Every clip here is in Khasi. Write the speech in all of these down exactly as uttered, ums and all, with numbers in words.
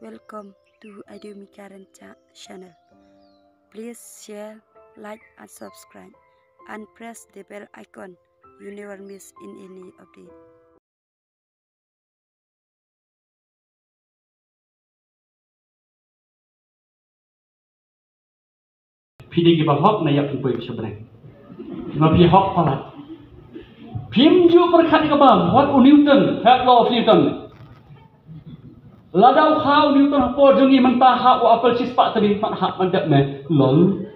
Welcome to Adumi Karen Cha- channel. Please share, like and subscribe and press the bell icon. You never miss in any update. Phi dei kiba hok na ïap phi poi sha bneng. Ma phi hok palat. Phim ju pyrkhat ïa kaba, what u Newton, hep law of Newton. Lada u kha u Newton hapoh jong ngi mynta ha u apple shispah tylli pat hap ban dep ne. Lol.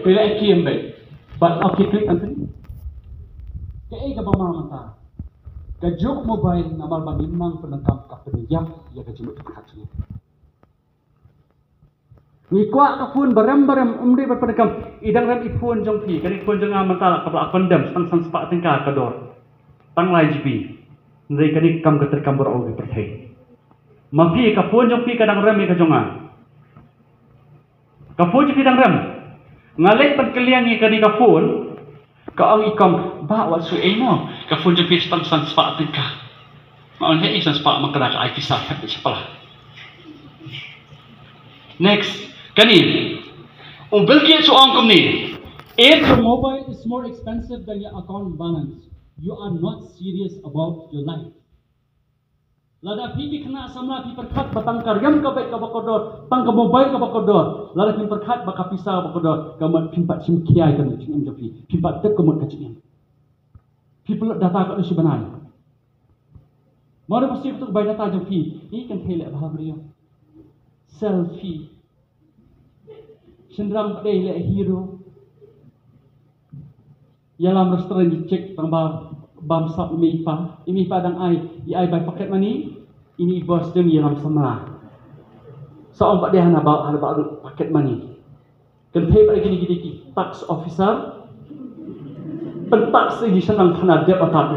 Phi leh kim beit. But okay, click on it. Kaei kaba ma mynta. Ka juk mobile namar ba ngim nang pyndonkam ka pynïap ïa ka jingmut jingpyrkhat jong ngi. Ngi kwah ka phone barem barem, ym dei ban pyndonkam. I dang rem i phone jong phi, kane phone jong nga mynta ka ba la condemn, tang san spah tyngka ka dor. Tang lai GB. Hynrei kane kam ka treikam baroh ki pyrthei. Ma phi ka phone jong phi ka dang rem ïa ka jong nga. Ka phone jong phi dang rem. Nga leit ban kylliang ïa kane ka phone. Ka ong i kong, "Bah, wat shu ei mo. Ka phone jong phi tang san spah tyngka." Nga ong, "Hei, san spah ma kane ka ai pisa hep sha pala." Next, kane. U Bill Gates u ong kumne, "If your mobile is more expensive than your account balance, you are not serious about your life." Lada phi ki khynnah samla phi pyrkhat ba tang ka riam ka beit kaba kordor, tang ka mobile kaba kordor, lada phi pyrkhat ba ka pisa kaba kordor, ka mut phim pat shim khia ïa ka jingim jong phi, phim pat tip ka mut ka jingim. Phi pynlut data katno shi bnai. Mano ba siew tu bai data jong phi, i kan thei leh bha briew. Selfie. Shynrang pat dei leh hero. Ïalam restaurant ïa check tang ba bam sap i mei i pa. I mei i pa dang ai, i ai bai pocket money. Ini i boss jong ïalam samla. Sa ong pat dei hana ba, hana ba pocket money. Kan thei pat kine kine ki tax officer. Pyntax ïa ki shnong hana dep atat.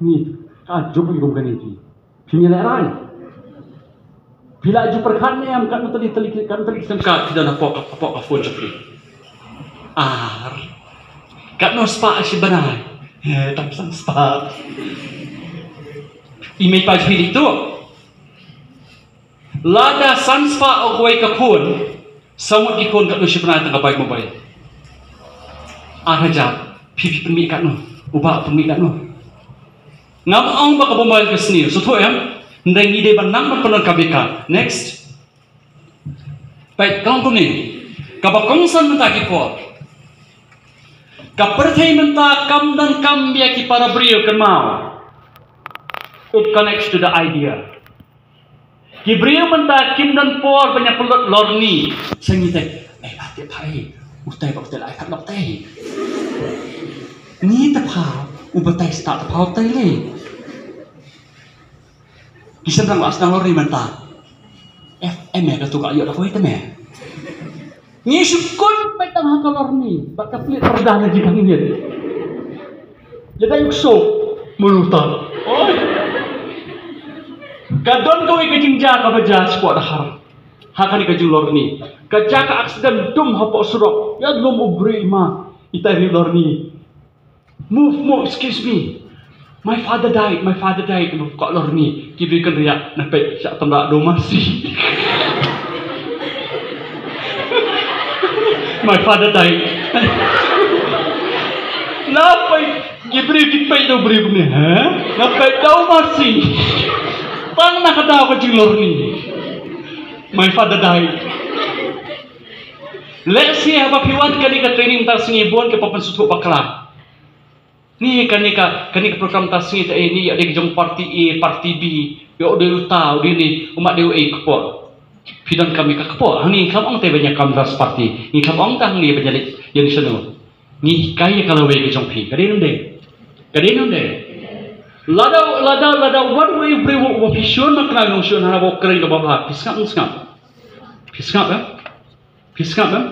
Ni ka juk ïa kum kane ki. Phi ïa leh rai. Phi la ju pyrkhat ne em katno tylli tylli katno tylli sim card phi don hapoh ka hapoh ka phone jong phi. Ar. Katno spah shi bnai. He, tang san spah. I mei pa jong phi dei tu. Lada san spah u kawei ka khun, saw ngut ki khun katno shi bnai tang ka bai mobile. Ar hajar, phi phi pynmih katno, u bah pynmih katno. Ngam ong ba ka mobile ka sniew, sngewthuh em, hynrei ngi dei ban nang ban pyndonkam ïa ka. Next. Peit ka long kumne, kaba kongsan mynta ki por. Ka pyrthei mynta kam donkam ïa ki para briew kynmaw. It connects to the idea. Ki briew mynta kim don por ban ïa pynlut lorni. Sa ngi te, eh, ba te phai. Utai ba utai lai khat lok te. Ni te pha, u batai sta te pha utai le. Ki sdang la sdang lorni mynta. F M eh ka tu ka ïoh da koi te me. Ngi shu kut peit tang ha ka lorni, bad ka plit pyrda na jingkang ngi. Ïa da yuk so, muluta. Oi. Ka don kawei ka jingjia kaba jia shapoh Dkhar. Ha kane ka jinglorni. Ka jia ka accident dum hapoh surok. Ïa lum u briew i ma. Ita ri lorni. Move, move, excuse me. My father died, my father died. Move ka lorni. Ki briew kan ria na peit sha tang da do masi. My father died. Na peit ki briew ki peit do briew ni, ha? Na peit do masi. Tang na ka daw ka jinglorni. My father died. Let's see haba phi wan kane ka training tar sngi bun ka pa pynsuthu bakla. Ni kane ka, kane ka program ta sngi ta, eh, ni ïa dei jong party A, party B, ïa u dei uta, u dei ni, u mat dei u A kpoh. Phi donkam ïa ka kpoh, hangne ngim ong te ban ïa kam dras party, ngim ong te hangne ban ïa leit ïa ni shano. Ngi hikai ïa ka lawei ka jong phi, ka dei nonde. Ka dei nonde. Lada, lada, lada, wan wei u briew uba phi shun ma kynnoh shun hana ba u kren kaba bha, phi sngap, sngap. Phi sngap, eh? Phi sngap, eh?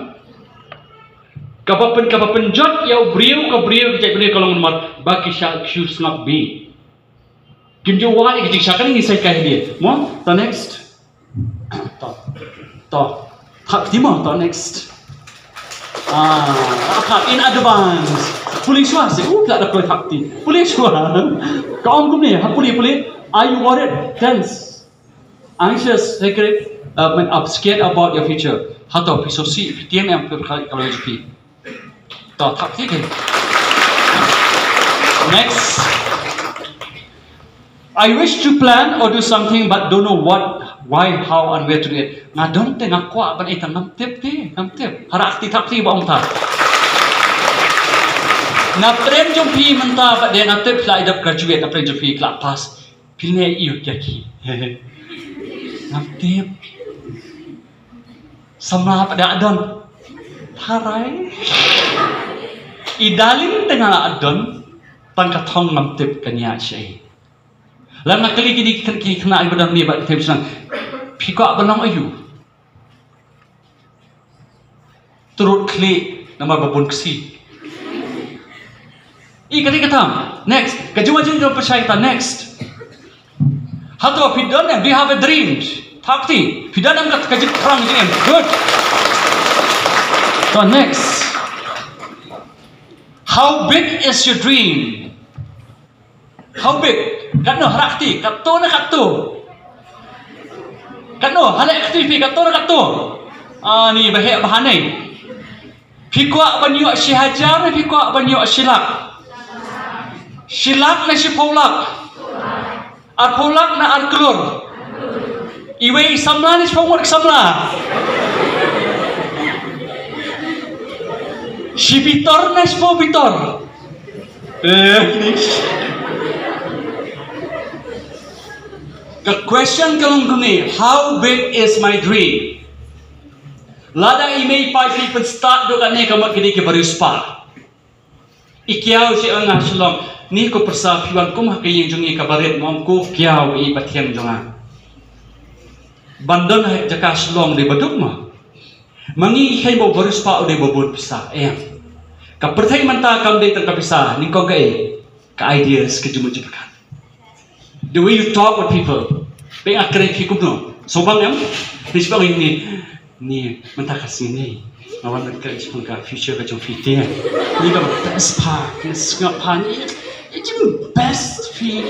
Kaba pyn, kaba pynjot ïa u briew, ka briew, ka jait briew ka long namar ba ki shah shu sngap beit. Kim ju wad ïa ka jingshisha kane ngi sa hikai hangne. Mo, to next. To. To. Thap kti mo, to next. Ah, thap in advance. Pule shuwa seh, u pla da poi thap kti. Pule shuwa. Ka ong kumne, ha pule, pule. Are you worried, tense, anxious, secret, uh, I mean, uh, scared about your future? Hato phi sngewsih, phi tieng em, phi kal-, kal-, phi. To, thap kti. Next. I wish to plan or do something but don't know what, why, how and where to do it. Nga don te, nga kwah ban ïa, ngam tip te, ngam tip. Hara kti, thap kti ba ong ta. Na pdeng jong phi mynta pat de, nga tip phi la ïa dep graduate, na pdeng jong phi la pass. Phi leh ïa ki. Ngam tip. Samla pat de don. Tharai. I darling te nga la don. Tang ka thong ngam tip kan ïa shi. Lada nga kylli kine ki khynnah kiba don ne bad ki thep shnong, phi kwah ban long aïu? Trud khlieh namar ba bun ksih. I kane ka tam. Next. Ka jingwa jingwa pyrshah kita. Next. Hato phi don em, do you have a dream? Thap kti. Phi don em ka, ka jingpyrshang jingem. Good. So next. How big is your dream? How big? Katno, hara kti, katto ne katto? Katno, hara kti phi, katto ne katto? Ah, ni ba heh ba haneng. Phi kwah ban ïoh shi hajar ne phi kwah ban ïoh shi lak? Shi lak ne shiphew lak? Arphew lak ne ar klur? Iwei i samla ne shiphew ngut ki samla? Shi bitor ne shiphew bitor? Eh, ni. Ka question ka long kumne, how big is my dream? Lada i mei i pa phi pynstad duh kane ka mut kine ki bariewspah. I kiaw shi ong nga shlong, ni ko pyrsa phi wan kum ha ka ïing jong ngi kaba rit, mom ko kiaw i ba thiang jong nga. Ban don ha jaka shlong dei ba duk ma. Ma ngi kheiñ ba u bariewspah u dei ba bun pisa, em. Ka pyrthei mynta kam dei tang ka pisa, nyngkong kaei? Ka ideas, ka jingmut jingpyrkhat. The way you talk with people. Peit nga kren phi kumno. Sngewbang em? Phi sngewbang ïa ni. Ni mynta ka sngi ni. Nga wan ban kren shaphang ka future ka jong phi te. Ni ka best pa, ka sngap pa ni. It's the best phi.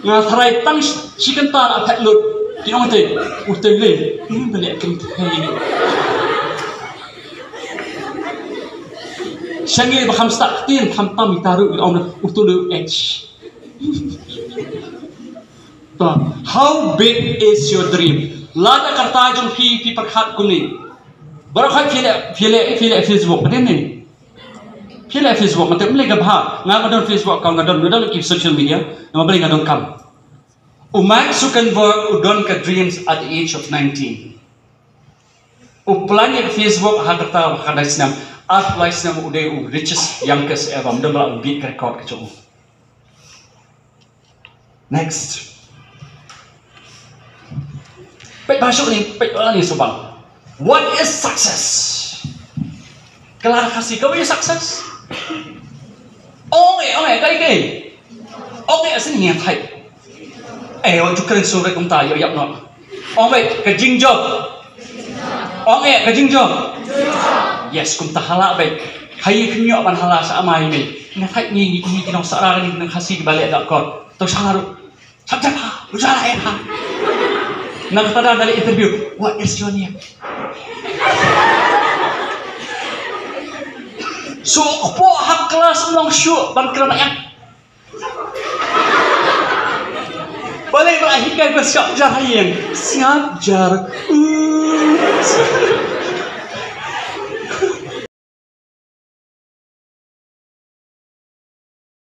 Nga tharai tang shi kynta la phet lut. Ki ong te, u te le, hmm, ba leh kynthei. Shangi ba kham stad ktien, kham tam ita ruh, ki ong u tu le edge. To, how big is your dream? Lada ka rta jong phi, phi pyrkhat kumne. Baroh khoit phi leh, phi leh, phi leh Facebook, ka dei ne? Phi leh Facebook, nga tip ym leh ka bha. Nga, nga don Facebook account, nga don, nga don ki social media, namar balei nga don kam. U Mark Zuckerberg u don ka dreams at the age of nineteen. U plan ïa ka Facebook ha ka rta ba khatlai snem, arphew lai snem u dei u richest youngest ever, ym don ba lah ban beat ka record ka jong u. Next. Peit ba shuh ni, peit ba ni sngewbang. What is success? Ka la Khasi, kaei success? Ong eh, ong eh, kaei kaei? Ong eh, sngewthuh. Eh, wat ju kren shuh re kumta, ïoh ïap noh. Ong beit, ka jingjop. Ong eh, ka jingjop. Yes, kumta hala beit. Haei kin ïoh ban hala sha amai mei. Nga thait ngi, ngi, ngi ki nong Sahra, ngi ki nong Khasi kiba leh da kot. To shala ruh. Sha jaka, u shala eh ha. Nang kata da dali interview. What is your name? So, kpoh ha klas, ym long shuh ban kren ïa. Balei ba la hikai ba sngap jar ha ïing? Sngap jar.